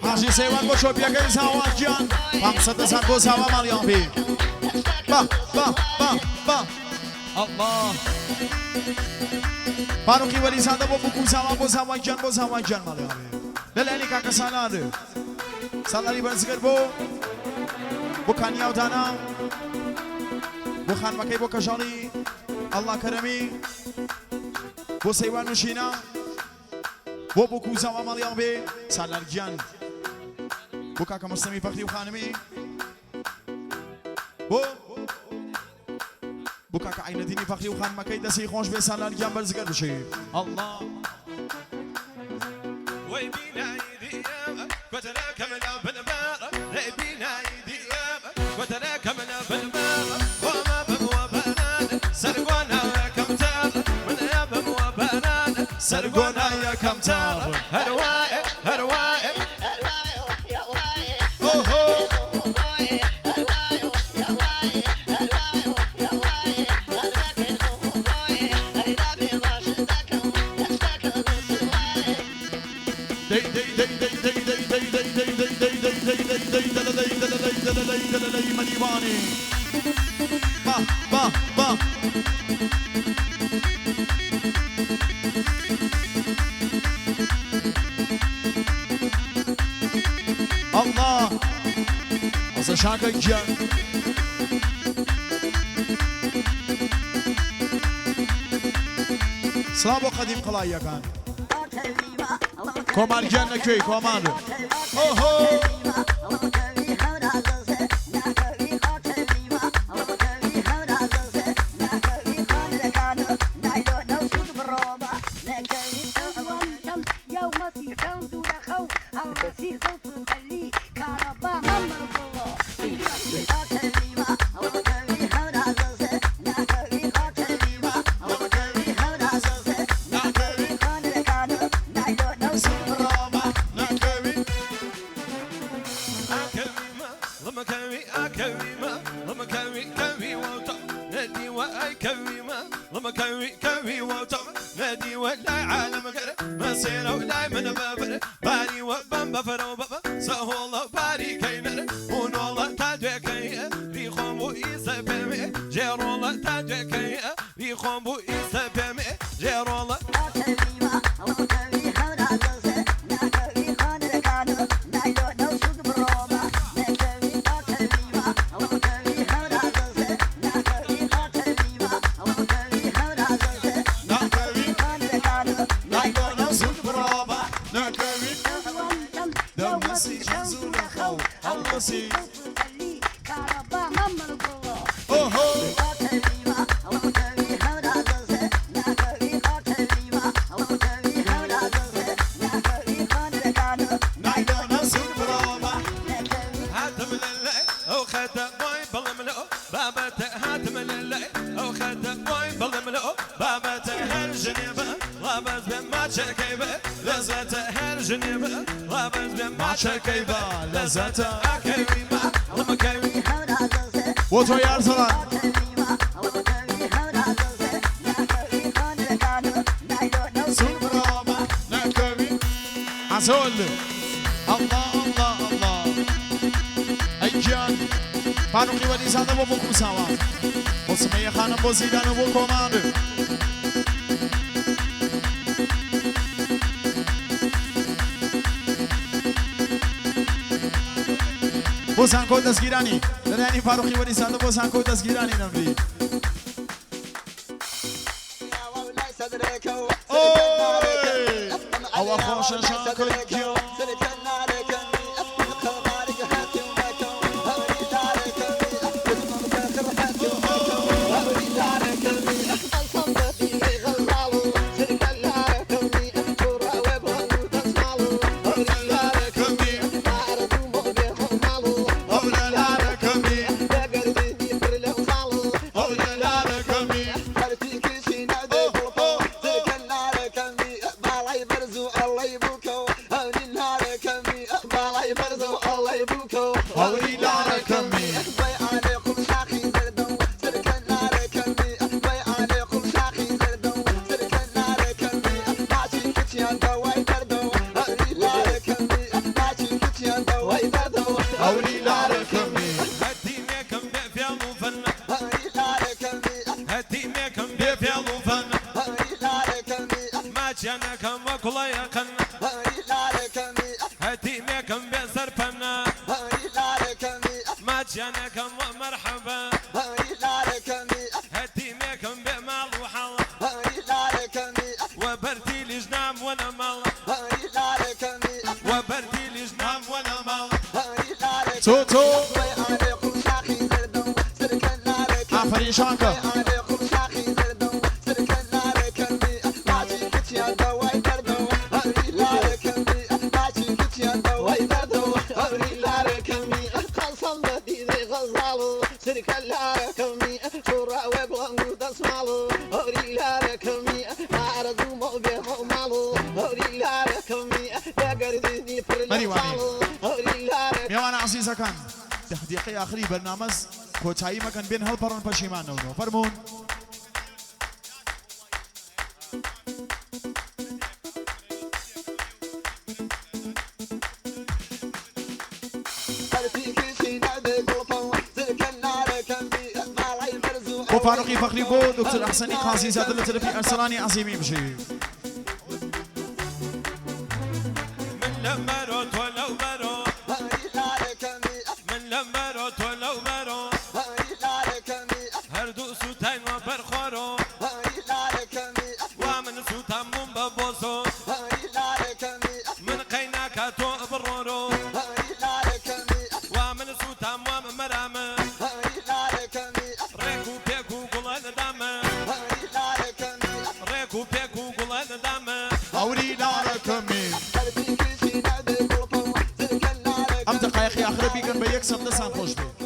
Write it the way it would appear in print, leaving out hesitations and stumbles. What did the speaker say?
حاجی سەیوان بۆ چۆپیەکەی زاوا گیان 500 هەزار بۆ زاوا ماڵیان بێ. با با با با الله. فاروقی وەلیزادە بۆ بوک و زاوا بۆ زاوا گیان بۆ زاوا گیان ماڵیان بێ. لەلایەنی کاکە سالار سالاری بەرزگر بۆ بۆ کانیاودانا بۆ خانمەکەی بۆ کەژاڵی ئەڵڵا کەرەمی بۆ سەیوان و ژینا بۆ بوک و زاوا ماڵیان بێ. سالار گیان بۆ کاکە مەستەمی فەخری و خانمی بۆ بۆ کاکە عەینەدینی فەخری و خانمەکەی دەستی خۆش بێ. سالار گیان بەرزگەر بشی. الله. سەرگۆنا یەکەم تاڕ هەروایە هەروایە. ئۆهۆ دەی دەی دەی دەی دەی دەی دەی دەی دەی دەی دەی دەی دەی دەی دەی دەلەلەی دەلەلەی دەلەلەی دەلەلەی مەلیوانی با با با الله ئەسە شاکە گیان. سڵاو بۆ قەدیم قەڵاییەکان. کۆمار گیان لەکوێی کۆمار؟ ئۆهۆ بۆ تۆ یارسەڵان. عسول الله الله الله ئەی گیان. فاروقی وەلیزادە بۆ بۆ کوساوە بۆ سمەیە خانم بۆ زیدان و بۆ کۆمار بۆ زانکۆ دەستگیرانی لەلایەنی فاروقی وەلیزادە بۆ زانکۆ دەستگیرانی نەمری. ئەوە خۆشە شاکە گیان. هەوری لارەکەمی. هەوری لارەکەمی. هەتیمێکم بێ فێڵ و فەن، هەتیمێکم بێ فێڵ و فەن، ماچیانەکەم وەکوڵەیەکەن، هەتیمێکم بێ سەرپەنە، ماچیانەکەم وە مەرحەبا، هەتیمێکم بێ ماڵ و حاڵ، وە بەردی لیژنام وە نەماڵ، وە بەردی لیژنام وە نەماڵ. تۆ تۆ ئافەرین شانکە. مەریوانی میوانە عەزیزەکان، 10 دقیقەی ئاخری بەرنامەز کۆتایی مەکەن، بێن هەڵپەڕن پەشیمانەوەنەوە. فەرموون. بۆ فاروقی فەخری بۆ دکتۆر ئەحسەنی قازی زادە لە تەرەفی ئەرسەلانی عەزیمی بژی. من لەمبەرۆ تۆ لەو بەرۆ، من لەمبەرۆ تۆ لەو بەرۆ، هەردوو سووتاین وە بەرخۆرۆ، وا من سووتان بووم بە بۆزۆ، من قەیناکا تۆ بڕۆرۆ، وا من سووتام وام مەرامە، ڕێک و پێک و گوڵە دەدامە، ڕێک و پێک و گوڵە دەدامە. هەوری لارەکەمی. ئەم دقایقی ئاخرە بیکەن بە یەک سەد دەسان خۆش بێ.